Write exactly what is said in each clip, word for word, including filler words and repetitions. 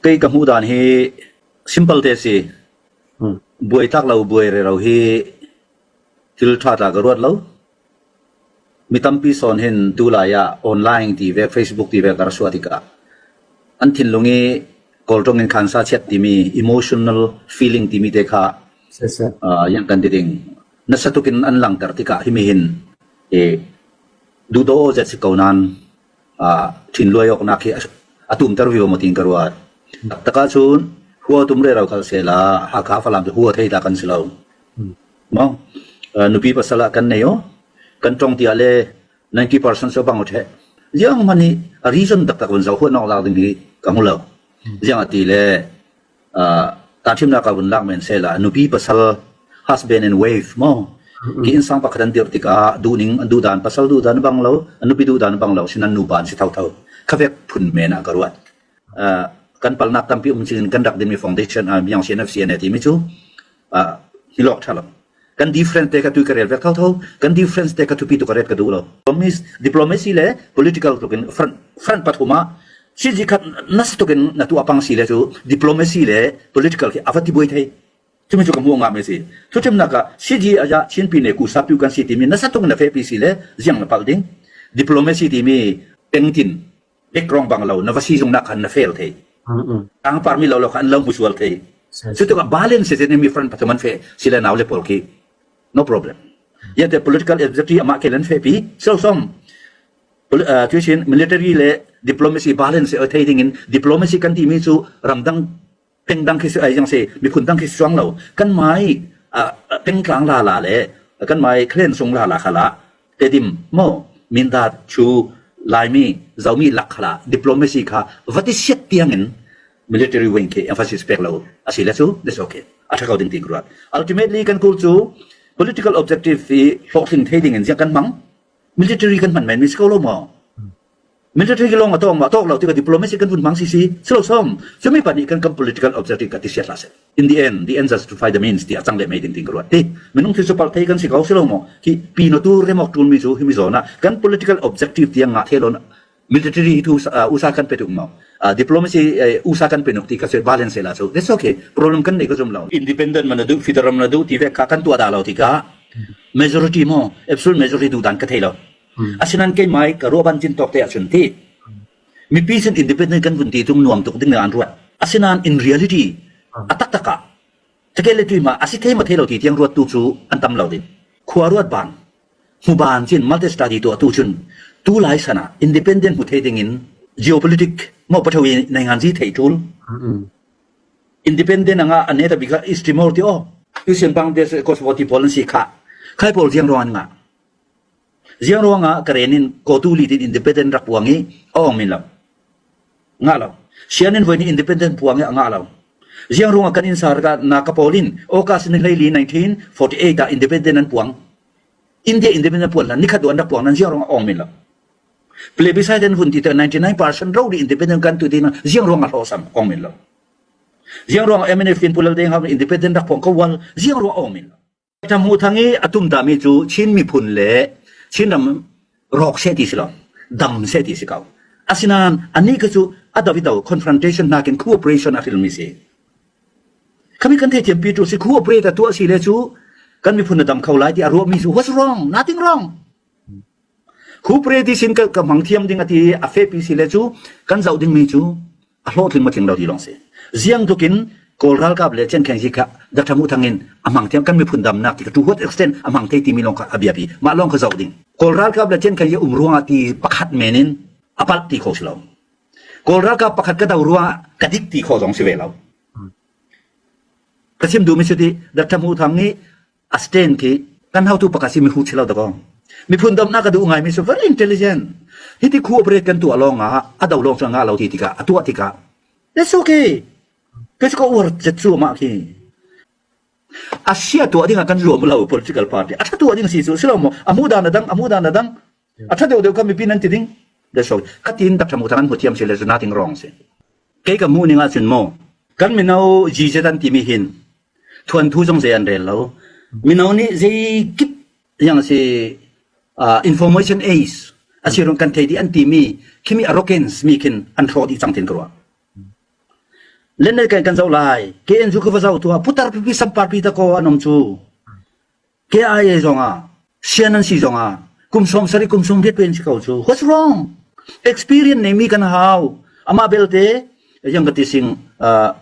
Kei ka hmuh dan hi simple te si. Hmm. Buai tak lo, buai rero hi thil ṭha tla ka ruat lo. Mi tampi sawn hin tulai ah online ti vek, Facebook ti vek ka ra suah tikah an thinlung i kawlṭawng in khansa chiat timi emotional feeling timi te kha, ah, yang kan ti ding. Nasa tukin an langter tikah himi hin, eh, duhdaw aw zet si ko nan, ah, thinluai awknak hi a, a tumter vivo maw tiin ka ruat. Taktak ah cun hua tum rero khal sehla, Hakha Falam cu hua thei ta kan si lo. Hmm. Maw? Ah, nupi pasal ah kan nei aw. Kan ṭong tiah le ninety percent cu a bang aw ṭheh. Zianghman hi a reason taktak vun zoh huat awk lak ding hi ka hmu lo. Hmm. Ziangahtile, ah, tahṭhimnak ah vun lak men sehla, nupi pasal, husband and wife maw? Mm-mm. Ki innsang pakhat an dirh tikah duhning, an duhdan, pasal duhdan a bang lo, an nupi duhdan a bang lo, sinan nupa an si thotho. Khavek phun men ah ka ruat. Ah, kan palhnak tampi um cingin kan rak dinmi foundation, ah, biang C N F, C N A timi cu, ah, hi lawk ṭha lo. Kan difference te kha tu ka rel vek thotho, kan difference te kha thupi tu ka ret ka duh lo. Diplomacy, diplomacy le political tukin front, front pathum ah, C G khat nasa tukin na tuah pang si le cu diplomacy le political khi a va ti buai thei. Cumi cu ka hmuh ngah mi si. Thuṭhimnak ah C G ah Chin pi ne ku sa piu kan si timi nasa tukin na fehpi si le ziang na palh ding. Diplomacy timi pengtin background bang lo, na va si zongnak khan na fail thei. Mm-mm. Tangpar mi lo lo khan an lo hmusual thei. Sense. Cutikah balance si mi front pathum an feh si le nau le pawl khi no problem. Yate political adversary amah ke lan fehpi, so som. Poli-, ah, tuisin military le diplomacy balance a thei dingin diplomacy kan timi cu ramdang peng dang khi si, ai, ziang si, miphun dang khi si cuang lo. Kan mai, ah, peng tlang lala le kan mai khlen sung lala khalah Tedim maw, Mindat, Shu, Laimi, Zomi lak khalah diplomacy kha va ti siat tiangin military wing khi emphasis pek lo a si le cu, that's okay. A ṭha ko ding ti ka ruat. Ultimately kan kul cu political objective hi hlawhtling thei dingin ziang kan hmang, military kan hman men mi si ko lo maw? Military ki lawng a tawk mah tawk lo tikah diplomacy kan vun hmang sisi si lo sawm. Cumi panih kan, kan political objective ka ti siat hlah seh. In the end, the end justify the means tiah cang le mei ding ding ka ruat ti. Minung thil cu palh thei kan si ko si lo maw? Khi pino tu remawk ṭulmi cu himi zawn ah kan political objective tiang ngah thei lo. Military hi thu, ah, usa kan pe tuk maw? Ah, diplomacy, eh, usa kan pe nuk ti ka si balance la cu. That's okay. Problem kan nei ka zum lo. Independent man a duh, federal man a duh ti vek kha kan tuah dah lo tikah majority maw, absolute majority duh dan ka thei lo. Hmm. Asinain keimai ka ruah ban cin tawk te ahcun ti. Mipi sin independent kan vun ti tung nuam tuk ding le an ruat. Asinain in reality, hmm, a taktak ah, takei le tuimah a si thei maw thei lo ti tiang ruat tu cu an tam lo ding. Khua ruat ban, hmu ban cin multi study tuah tu cun tu lai san ah independent hmu thei dingin geopolitic maw, paṭhau i naingan zi thei ṭul. Hmm. Independent a ngah a neta bika East Timor ti aw. Tuisin Bangladesh, Kosovo ti pawl an si kha. Khai pawl ziang ruang an ngah. Ziang ruangah Karen in Kawtu Lit in independent rak puang i a awng min lo. Ngah lo. Sian in voi nih independent puang i a ngah lo. Ziang ruangah kan innsar ka na ka pawl in August ni hleili nineteen forty eight ah independent an puang. India independent puan hlan nikhat duh an rak puang nan ziang ruangah a awng min lo. Plebiscite an hun ti te ninety nine percent rori independent kan tu ti nan ziang ruangah hlawhsam a awng min lo. Ziang ruangah M N F in Pu Lal Deng Hau independent rak puang ko wal ziang ruangah a awng min lo. Ṭha Hmuh Thang i a tumtami cu Chin miphun le Chin ram rawk seh ti si lo, dam seh ti si ko. Asinain anih kha cu a do i do confrontation hnakin cooperation a hrilmi si. Khami kan theithiampi ṭul si, cooperate a tuah si le cu kan miphun a dam kho lai ti a ruahmi cu what's wrong? Nothing wrong. Cooperate sin ka, ka hmang thiam ding a ti a fehpi si le cu kan zoh dingmi cu a hlawhtling maw tling lo ti lawng si. Ziang tukin Kawl ralkap le Chiang Kai-shek kha Doctor Hmuh Thang in a hmang thiam, kan miphun damnak ti kha to what extent a hmang thei timi lawng kha a biapi. Mah lawng kha zoh ding. Kawl ralkap le Chiang Kai-shek um ruangah ti pakhat men in a palh ti kho si lo. Kawl ralkap pakhat ka do ruangah ka dik ti kho zong si ve lo. Ka chim duhmi si ti, Doctor Hmuh Thang nih a stand khi kan hotu pakhat si mi hu si lo dak aw. Miphun damnak ka duh ngaimi si very intelligent. Hiti cooperate kan tuah lawngah a do lawng cu a ngah lo ti tikah, a tuah tikah, that's okay. Kei cu ka uar zet cu amah khi. A sia tuah dingah kan zuam lo political party. A ṭha tuah ding si cu, si lo maw? A hmuh dan a dang, a hmuh dan a dang. A ṭha deuh deuh kha mipi nan ti ding. That's all. Ka tiin Doctor Hmuh Thang an hmu thiam si le cu nothing wrong si. Kei ka hmuh ning ahcun maw, kan mino G Z an timi hin thuanthu zong zei an rel lo. Mino nih zeikip yang a si, ah, information age a si run kan thei dih an timi khimi arrogance mi khin an hrawh dih cang tin ka ruah. Len nei kan kan zau lai. K N U ka va zau tua. Putar pipi sampar pi ta ko anom chu. K I A zonga. Sian an si zonga. Kum som sari kum som riat pen si kau chu. What's wrong? Experience nei mi kan hau. Ama belte. Yang ka ti sing. Uh,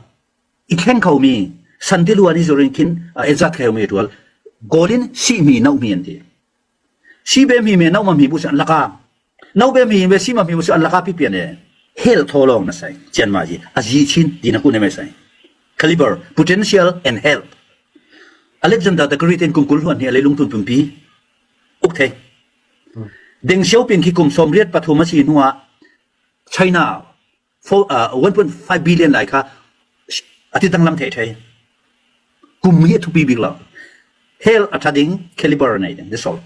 I thleng kho mi, santi luan i zurin khin, a, e zat kho mi tual. Golin si mi nau mi an ti. Si be mi me nau ma mi bu san laka. Nau be mi be si ma mi bu san laka pi pian e. Hel tho long na sai. Chian ma ji. A ji chin, di na ku ne me sai. Caliber, potential and help. Alexander the Great in kum kul huan hi a le lung tun pum pi. Uk thei. Deng Xiaoping khi kum som riat pathum a si nuwa. China, four, uh, one point five billion lai kha, a ti tang lam thei thei. Kum hi a thupi bik lo. Hel a tha ding, caliber nei ding, that's all.